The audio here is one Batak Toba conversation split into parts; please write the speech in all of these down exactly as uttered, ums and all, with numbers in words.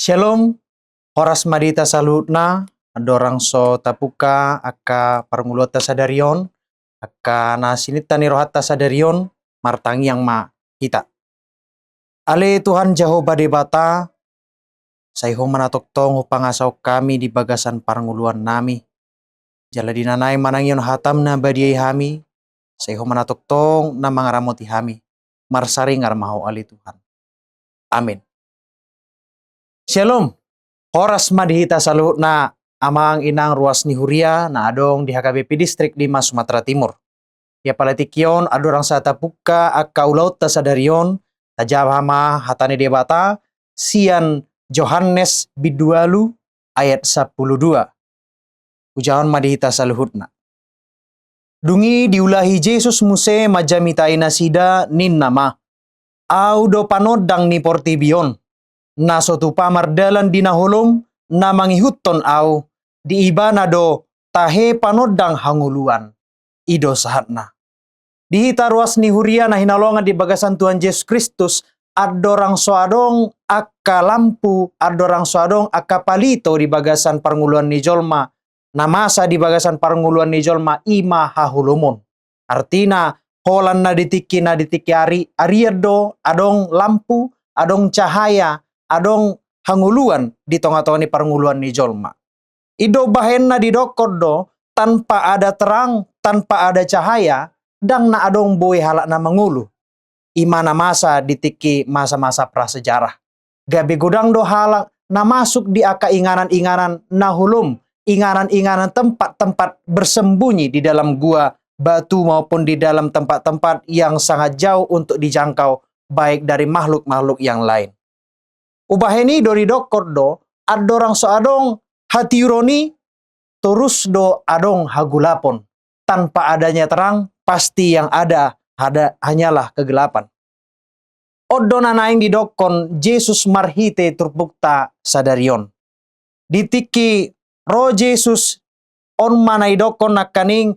Shalom, horas ma di hita saluhutna. Andorang so tapungka angka parngoluanta sadari on, angka na sininta ni rohanta sadari on, martangiang ma hita. Ale Tuhan Jahowa Debata, sai Ho ma na tongtong hupangasahon hami di bagasan parngoluannami. Jala di na naeng manangihon hataM na badia i hami, sai Ho ma na tongtong na mangaramoti hami. Marsaringar ma Ho ale Tuhan. Amin. Shalom. Horas ma di hita saluhutna, amang inang, ruas ni huria na adong di H K B P Distrik lima Sumatera Timur. Di apala tingki on, andorang so tapungka angka ulaonta sadari on, tajaha ma hata ni Debata sian Johannes bindu ualu ayat sampulu dua. Hujahahon ma di hita saluhutna. Dung i diulahi Jesus muse manjamitai nasida, ninna ma: Ahu do panondang ni portibi on. Na so tupa mardalan di na holom na mangihuthon Ahu, di ibana do tahe panondang hangoluan. I do sahatna. Di hita ruas ni huria na hinaholongan di bagasan Tuhan Jesus Kristus, andorang so adong angka lampu, andorang so adong angka palito di bagasan parngoluan ni jolma, na masa di bagasan parngoluan ni jolma i ma haholomon. Artina, holan na di tingki, na di tingki ari, arian do adong lampu, adong cahaya, adong hangoluan di tonga-tonga ni parngoluan ni jolma. I do bahenna didokkon do, tanpa ada terang, tanpa ada cahaya, ndang na adong boi halak na mangolu. I ma na masa di tingki masa-masa prasejarah. Gabe godang do halak na masuk di angka inganan-inganan na holom, inganan-inganan tempat-tempat bersembunyi di dalam gua batu maupun di dalam tempat-tempat yang sangat jauh untuk dijangkau, baik dari makhluk-makhluk yang lain. Umbahen i do didokkon do, andorang so adong hatiuron i, torus do adong hagolapon. Tanpa adanya terang, pasti yang ada, ada hanyalah kegelapan. On do na naeng didokkon Jesus marhite turpukta sadari on. Di tingki ro Jesus, on ma na didokkon nangkaning: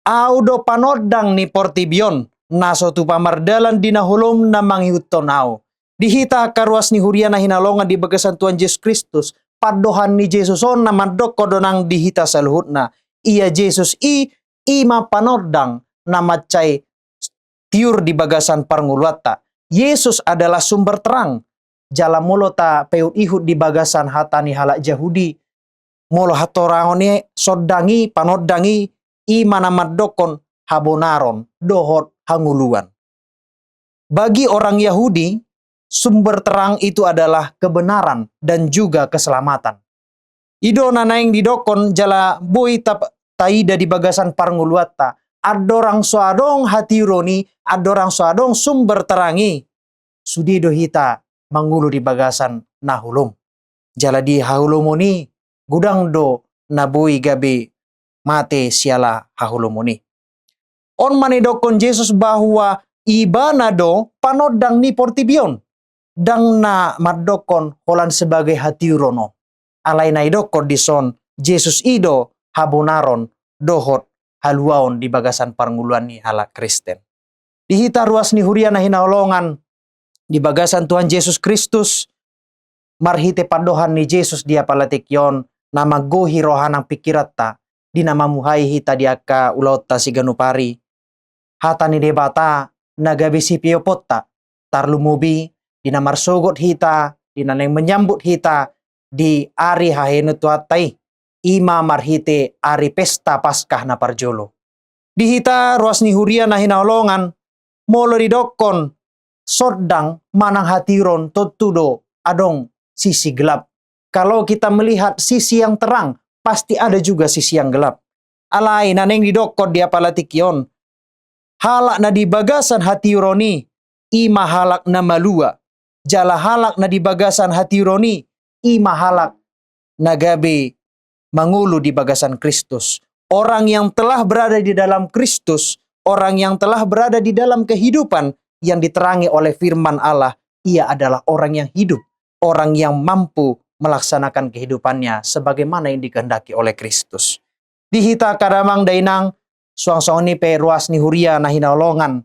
Ahu do panondang ni portibi on, na so tupa mardalan di na holom na mangihuthon Ahu. Di hita angka ruas ni huria na hinaholongan di bagasan Tuhan Jesus Kristus, pandohan ni Jesus on na mandokkon do nang di hita saluhutna. Ia Jesus i, i ma panondang na mansai tiur di bagasan parngoluanta. Yesus adalah sumber terang. Jala molo tapaihut-ihut di bagasan hata ni halak Jahudi, molo hatorangon i, sondang i, panondang i, i ma na mandokkon habonaron dohot hangoluan. Bagi orang Yahudi, sumber terang itu adalah kebenaran dan juga keselamatan. I do na naeng didokkon jala boi ta-, taida di bagasan parngoluanta. Andorang so adong hatiuron i, andorang so adong sumber terang i, sude do hita mangolu di bagasan na holom. Jala di haholomon i, godang do na boi gabe mate siala haholomon i. On ma na didokkon Jesus bahwa ibana do panondang ni portibi on. Ndang na mandokkon holan sebagai hatiuron on. Alai na didokkon dison, Jesus i do habonaron dohot haluaon di bagasan parngoluan ni halak Kristen. Di hita ruas ni huria na hinaholongan di bagasan Tuhan Jesus Kristus, marhite pandohan ni Jesus di apala tingki on, na manggohi roha nang pingkiranta, di na mamuhai hita di angka ulaonta siganup ari. Hata ni Debata na gabe sipioponta, tarlumobi di na marsogot hita, di na naeng manyambut hita di ari haheheon ni Tuhanta i, i ma marhite ari pesta Paskah na parjolo. Di hita ruas ni huria na hinaholongan, molo didokkon sondang manang hatiuron, tontu do adong sisi gelap. Kalau kita melihat sisi yang terang, pasti ada juga sisi yang gelap. Alai na naeng didokkon di apala tingki on, halak na di bagasan hatiuron i, i ma halak na malua. Jala halak na di bagasan hatiuron i, i ma halak na gabe mangolu di bagasan Kristus. Orang yang telah berada di dalam Kristus, orang yang telah berada di dalam kehidupan yang diterangi oleh firman Allah, ia adalah orang yang hidup, orang yang mampu melaksanakan kehidupannya sebagaimana yang dikehendaki oleh Kristus. Di hita angka damang dainang, suang songon i pe ruas ni huria na hinaholongan,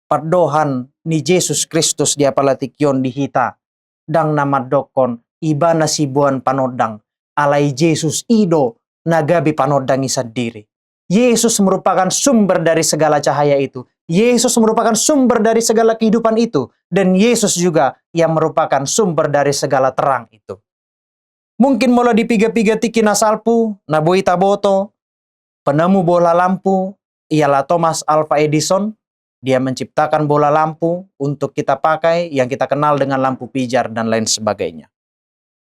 pandohan ni Jesus Kristus di apala tingki on di hita. ndang na mandokkon ibana siboan panondang, alai Jesus i do na gabe panondang i sandiri. Yesus merupakan sumber dari segala cahaya itu. Yesus merupakan sumber dari segala kehidupan itu. Dan Yesus juga yang merupakan sumber dari segala terang itu. Mungkin molo di piga-piga tingki na salpu, na boi taboto, penemu bola lampu ialah Thomas Alva Edison. Dia menciptakan bola lampu untuk kita pakai, yang kita kenal dengan lampu pijar dan lain sebagainya.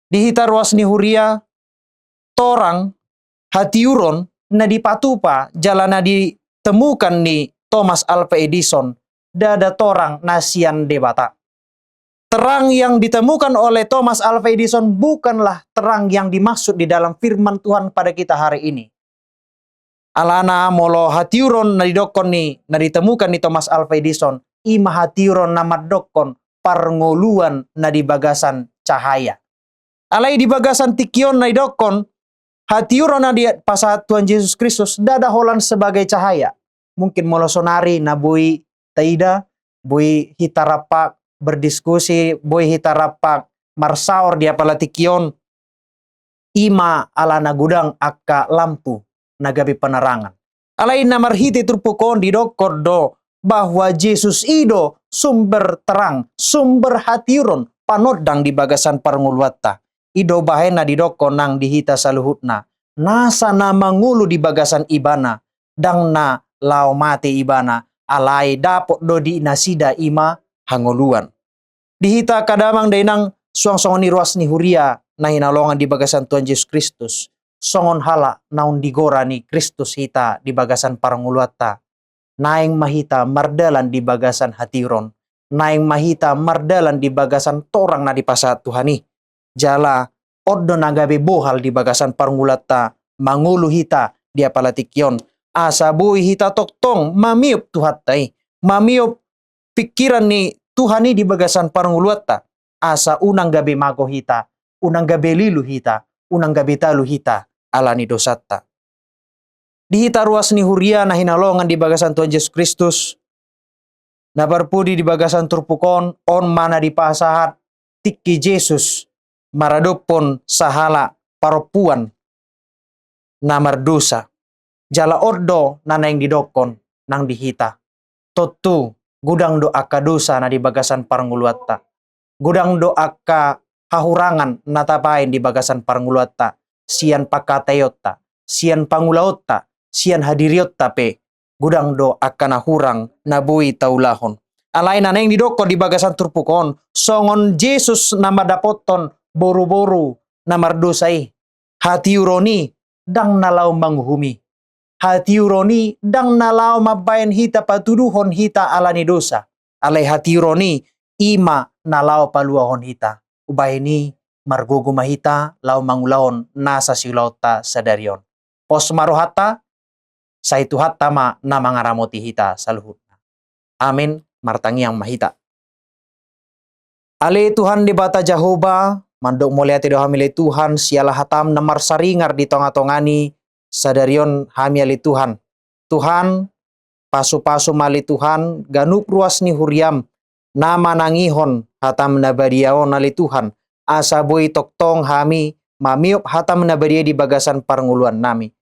Di hita ruas ni huria, torang, hatiuron na dipatupa jala na ditemukan ni Thomas Alva Edison, ndada torang na sian Debata. Terang yang ditemukan oleh Thomas Alva Edison bukanlah terang yang dimaksud di dalam firman Tuhan pada kita hari ini. Alana molo hatiuron na didokkon ni, na ditemukan ni Thomas Alva Edison, i ma hatiuron na mandokkon parngoluan na di bagasan cahaya. Alai di bagasan tingki on na didokkon, hatiuron na dipasahat Tuhan Jesus Kristus ndada holan sebagai cahaya. Mungkin molo sonari na boi taida, boi hita rap berdiskusi, boi hita rap marsaor di apala tingki on, i ma alana godang angka lampu na gabe penerangan. Alai na marhite turpuk on didokkon do bahwa Jesus i do sumber terang, sumber hatiuron, panondang di bagasan parngoluanta. I do bahen na didokkon nang di hita saluhutna. Nasa na mangolu di bagasan ibana, ndang na laho mate ibana, alai dapot do di nasida i ma hangoluan. Di hita angka damang dainang, suang songon i ruas ni huria na hinaholongan di bagasan Tuhan Jesus Kristus, songon halak naung digora ni Kristus hita di bagasan parngoluanta, naeng ma hita mardalan di bagasan hatiuron, naeng ma hita mardalan di bagasan torang na dipasahat Tuhan i. Jala on do na gabe bohal di bagasan parngoluanta mangolu hita di apala tingki on, asa boi hita tongtong mamiop Tuhanta i, mamiop pingkiran ni Tuhan i di bagasan parngoluanta, asa unang gabe mago hita, unang gabe lilu hita, unang gabe talu hita ala ni dosanta. Di hita ruas ni huria na hinaholongan di bagasan Tuhan Jesus Kristus, na parpudi di bagasan turpuk on, on ma na dipasahat tingki Jesus maradophon sahalak parompuan na mardosa. Jala on do na naeng didokkon nang di hita. Tontu, godang do angka dosa na di bagasan parngoluanta. Godang do angka hahurangan na tabaen di bagasan parngoluanta, sian pangkataionta, sian pangulaonta, sian hadirionta pe. Godang do angka na hurang na boi taulahon. Alai na naeng didokkon di bagasan turpuk on, songon Jesus na mandapothon boruboru na mardosa i, hatiuron i ndang na laho manguhumi. Hatiuron i ndang na laho mambaen hita patuduhon hita ala ni dosa. Alai hatiuron i, i ma na laho paluahon hita. Umbahen i margogo ma hita laho mangulahon nasa siulaonta sadari on. Pos ma rohanta, sai Tuhanta ma na mangaramoti hita saluhutna. Amin. Martangiang ma hita. Ale Tuhan Debata Jahowa, mandok mauliate do hami ale Tuhan, siala hatam na marsaringar di tongatonga ni sadari on hami ale Tuhan. Tuhan, pasupasu ma ale Tuhan, ganup ruas ni huriam, na manangihon hatam na badia on ale Tuhan, asa boi tongtong hami mamiop hatam na badia i di bagasan parngoluan nami.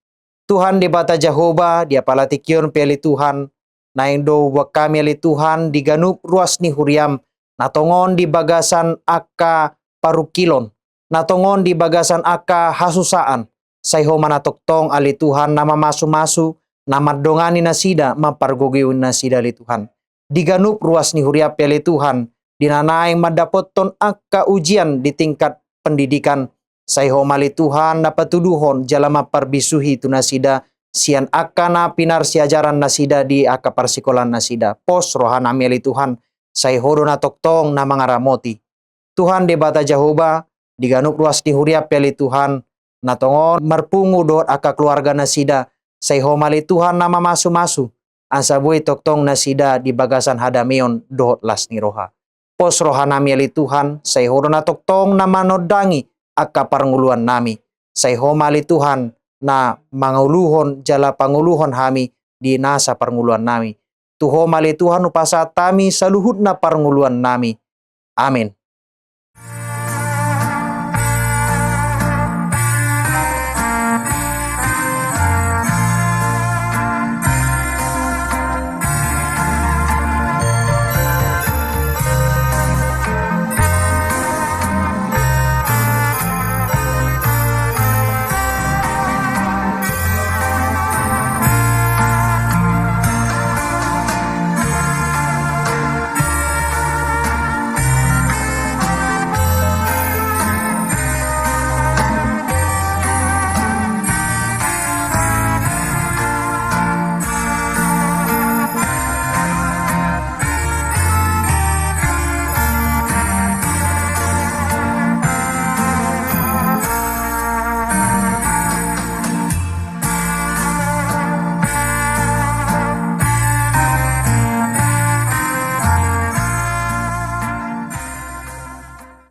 Tuhan Debata Jahowa, di apala tingki on pe ale Tuhan, naeng do huboan hami ale Tuhan di ganup ruas ni huriam, na tongon di bagasan angka parungkilon, na tongon di bagasan angka hasusaan, sai Ho ma na tongtong ale Tuhan na mamasumasu, na mandongani nasida, mampargogoi nasida ale Tuhan. Di ganup ruas ni huriam pe ale Tuhan, di na naeng mandapothon angka ujian di tingkat pendidikan, sai Ho ma ale Tuhan na patuduhon jala mamparbisuhi tu nasida, sian angka na pinarsiajaran nasida di angka parsikolaan nasida. Pos roha nami ale Tuhan, sai Ho do na tongtong na mangaramoti. Tuhan Debata Jahowa, di ganup ruas ni huriam pe ale Tuhan, na tongon marpungu dohot angka keluarga nasida, sai Ho ma ale Tuhan na mamasumasu, asa boi tongtong nasida di bagasan hadameon dohot las ni roha. Pos roha nami ale Tuhan, sai Ho do na tongtong na manondangi angka parngoluan nami. Sai Ho ma ale Tuhan na mangoluhon jala pangoluhon hami di nasa parngoluan nami. Tu Ho ma ale Tuhan hupasahat hami saluhutna parngoluan nami. Amin.